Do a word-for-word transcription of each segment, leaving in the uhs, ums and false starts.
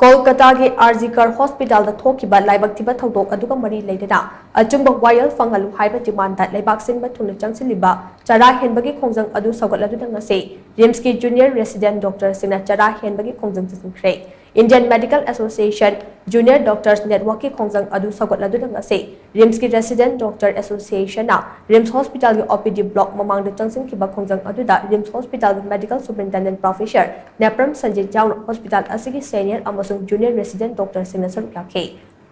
ꯀꯣꯜꯀꯇꯥꯒꯤ R G Kar ꯍꯣꯁꯄꯤꯇꯥꯜꯗ ꯊꯣꯛꯈꯤꯕ ꯂꯥꯏꯕꯛ ꯊꯤꯕ ꯊꯧꯗꯣꯛ ꯑꯗꯨꯒ ꯃꯔꯤ ꯂꯩꯅꯅ ꯑꯆꯨꯝꯕ ꯋꯥꯌꯦꯜ ꯐꯪꯍꯜꯂꯨ ꯍꯥꯏꯕ ꯗꯤꯃꯥꯟꯗ ꯂꯩꯕꯥꯛ ꯁꯤꯟꯕ ꯊꯨꯡꯅ ꯆꯪꯁꯤꯜꯂꯤꯕ ꯆꯔꯥ ꯍꯦꯟꯕꯒꯤ ꯈꯣꯡꯖꯪ ꯑꯗꯨ ꯁꯧꯒꯠꯂꯗꯨꯅ ꯉꯁꯤ ꯔꯤꯝꯁꯀꯤ ꯖꯨꯅꯤꯌꯔ ꯔꯦꯁꯤꯗꯦꯟꯠ ꯗꯣꯛꯇꯔꯁꯤꯡꯅ ꯆꯔꯥ ꯍꯦꯟꯕꯒꯤ ꯈꯣꯡꯖꯪ ꯆꯪꯁꯤꯟꯈ꯭ꯔꯦ꯫ Indian Medical Association Junior Doctors Networkꯀꯤ ꯈꯣꯡꯖꯪ ꯑꯗꯨ ꯁꯧꯒꯠꯂꯗꯨꯅ ꯉꯁꯤ ꯔꯤꯝꯁꯀꯤ ꯔꯦꯁꯤꯗꯦꯟꯠ ꯗꯣꯛꯇꯔ ꯑꯦꯁꯣꯁꯤꯌꯦꯁꯟꯅ ꯔꯤꯝꯁ ꯍꯣꯁꯄꯤꯇꯥꯜꯒꯤ ꯑꯣ ꯄꯤ ꯗꯤ ꯕ꯭ꯂꯣꯛ ꯃꯃꯥꯡꯗ ꯆꯪꯁꯤꯟꯈꯤꯕ ꯈꯣꯡꯖꯪ ꯑꯗꯨꯗ ꯔꯤꯝꯁ ꯍꯣꯁꯄꯤꯇꯥꯜꯒꯤ medical superintendent professor Nepram Sanjit ꯌꯥꯎꯅ ꯍꯣꯁꯄꯤꯇꯥꯜ ꯑꯁꯤꯒꯤ ꯁꯦꯅꯤꯌꯔ ꯑꯃꯁꯨꯡ ꯖꯨꯅꯤꯌꯔ ꯔꯦꯁꯤꯗꯦꯟꯠ ꯗꯣꯛꯇꯔꯁꯤꯡꯅ ꯁꯔꯨꯛ ꯌꯥꯈꯤ꯫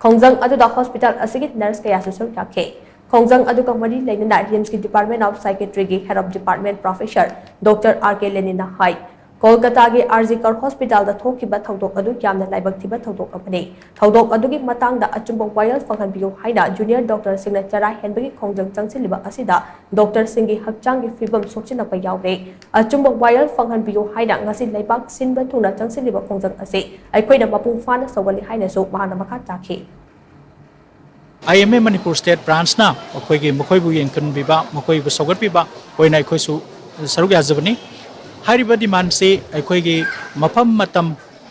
ꯈꯣꯡꯖꯪ ꯑꯗꯨꯗ ꯍꯣꯁꯄꯤꯇꯥꯜ ꯑꯁꯤꯒꯤ ꯅꯔꯁ ꯀꯌꯥꯁꯨ ꯁꯔꯨꯛ ꯌꯥꯈꯤ꯫ ꯈꯣꯡꯖꯪ ꯑꯗꯨꯒ ꯃꯔꯤ ꯂꯩꯅꯅ ꯔꯤꯝꯁꯀꯤ Department of Psychiatryꯒꯤ Head of Department Professor Doctor R K Leninꯅ ꯍꯥꯏ, ꯀꯣꯜꯀꯇꯥꯒꯤ ꯑꯥꯔ ꯖꯤ ꯀꯔ ꯍꯣꯁꯄꯤꯇꯥꯜꯗ ꯊꯣꯛꯈꯤꯕ ꯊꯧꯗꯣꯛ ꯑꯗꯨ ꯌꯥꯝꯅ ꯂꯥꯏꯕꯛ ꯊꯤꯕ ꯊꯧꯗꯣꯛ ꯑꯃꯅꯤ꯫ ꯊꯧꯗꯣꯛ ꯑꯗꯨꯒꯤ ꯃꯇꯥꯡꯗ ꯑꯆꯨꯝꯕ ꯋꯥꯌꯦꯜ ꯐꯪꯍꯟꯕꯤꯌꯨ ꯍꯥꯏꯅ ꯖꯨꯅꯤꯌꯔ ꯗꯣꯛꯇꯔꯁꯤꯡꯅ ꯆꯔꯥ ꯍꯦꯟꯕꯒꯤ ꯈꯣꯡꯖꯪ ꯆꯪꯁꯤꯜꯂꯤꯕ ꯑꯁꯤꯗ ꯗꯣꯛꯇꯔꯁꯤꯡꯒꯤ ꯍꯛꯆꯥꯡꯒꯤ ꯐꯤꯕꯝ ꯁꯣꯛꯆꯤꯜꯂꯛꯄ ꯌꯥꯎꯔꯦ꯫ ꯑꯆꯨꯝꯕ ꯋꯥꯌꯦꯜ ꯐꯪꯍꯟꯕꯤꯌꯨ ꯍꯥꯏꯅ ꯉꯁꯤ ꯂꯩꯕꯥꯛ ꯁꯤꯟꯕ ꯊꯨꯡꯅ ꯆꯪꯁꯤꯜꯂꯤꯕ ꯈꯣꯡꯖꯪ ꯑꯁꯤ ꯑꯩꯈꯣꯏꯅ ꯃꯄꯨꯡ ꯐꯥꯅ ꯁꯧꯒꯠꯂꯤ ꯍꯥꯏꯅꯁꯨ ꯃꯍꯥꯛꯅ ꯃꯈꯥ ꯇꯥꯈꯤ꯫ ꯑꯥꯏ ꯑꯦꯝ ꯑꯦ ꯃꯅꯤꯄꯨꯔ ꯁ꯭ꯇꯦꯠ ꯕ꯭ꯔꯥꯟꯁꯅ ꯑꯩꯈꯣꯏꯒꯤ ꯃꯈꯣꯏꯕꯨ ꯌꯦꯡꯁꯤꯟꯕꯤꯕ, ꯃꯈꯣꯏꯕꯨ ꯁꯧꯒꯠꯄꯤꯕ ꯑꯣꯏꯅ ꯑꯩꯈꯣꯏꯁꯨ ꯁꯔꯨꯛ ꯌꯥꯖꯕꯅꯤ꯫ ꯍꯥꯏꯔꯤꯕ ꯗꯤꯃꯥꯟꯁꯤ ꯑꯩꯈꯣꯏꯒꯤ ꯃꯐꯝ, ꯃꯇꯝ,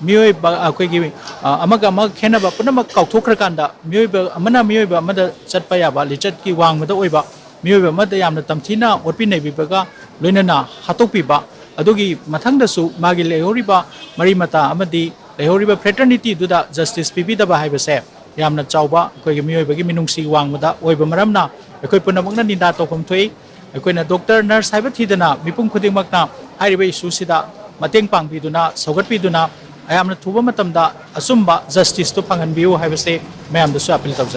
ꯃꯤꯑꯣꯏꯕ, ꯑꯩꯈꯣꯏꯒꯤ, ꯑ, ꯑꯃꯒ ꯑꯃꯒ ꯈꯦꯠꯅꯕ ꯄꯨꯝꯅꯃꯛ ꯀꯥꯎꯊꯣꯛꯈ꯭ꯔꯀꯥꯟꯗ, ꯃꯤꯑꯣꯏꯕ ꯑꯃꯅ ꯃꯤꯑꯣꯏꯕ ꯑꯃꯗ ꯆꯠꯄ ꯌꯥꯕ ꯂꯤꯆꯠꯀꯤ ꯋꯥꯡꯃꯗ ꯑꯣꯏꯕ ꯃꯤꯑꯣꯏꯕ ꯑꯃꯗ ꯌꯥꯝꯅ ꯇꯝꯊꯤꯅ ꯑꯣꯠꯄꯤ ꯅꯩꯕꯤꯕꯒ ꯂꯣꯏꯅꯅ ꯍꯥꯠꯇꯣꯛꯄꯤꯕ, ꯑꯗꯨꯒꯤ ꯃꯊꯪꯗꯁꯨ ꯃꯥꯒꯤ ꯂꯩꯍꯧꯔꯤꯕ ꯃꯔꯤ ꯃꯇꯥ ꯑꯃꯗꯤ ꯂꯩꯍꯧꯔꯤꯕ ꯐ꯭ꯔꯦꯇꯔꯅꯤꯇꯤꯗꯨꯗ ꯖꯁꯇꯤꯁ ꯄꯤꯕꯤꯗꯕ ꯍꯥꯏꯕꯁꯦ ꯌꯥꯝꯅ ꯆꯥꯎꯕ ꯑꯩꯈꯣꯏꯒꯤ ꯃꯤꯑꯣꯏꯕꯒꯤ ꯃꯤꯅꯨꯡꯁꯤ ꯋꯥꯡꯃꯗ ꯑꯣꯏꯕ ꯃꯔꯝꯅ ꯑꯩꯈꯣꯏ ꯄꯨꯝꯅꯃꯛꯅ ꯅꯤꯟꯗꯥ ꯇꯧꯐꯝ ꯊꯣꯛꯏ꯫ ꯑꯩꯈꯣꯏꯅ ꯗꯣꯛꯇꯔ, ꯅꯔꯁ ꯍꯥꯏꯕ ꯊꯤꯗꯅ ꯃꯤꯄꯨꯝ ꯈꯨꯗꯤꯡꯃꯛꯅ ꯍꯥꯏꯔꯤꯕ ꯏꯁꯨꯁꯤꯗ ꯃꯇꯦꯡ ꯄꯥꯡꯕꯤꯗꯨꯅ, ꯁꯧꯒꯠꯄꯤꯗꯨꯅ, ꯌꯥꯝꯅ ꯊꯨꯕ ꯃꯇꯝꯗ ꯑꯆꯨꯝꯕ ꯖꯁꯇꯤꯁꯇꯨ ꯐꯪꯍꯟꯕꯤꯌꯨ ꯍꯥꯏꯕꯁꯦ ꯃꯌꯥꯝꯗꯁꯨ ꯑꯄꯤꯜ ꯇꯧꯖꯔꯤ꯫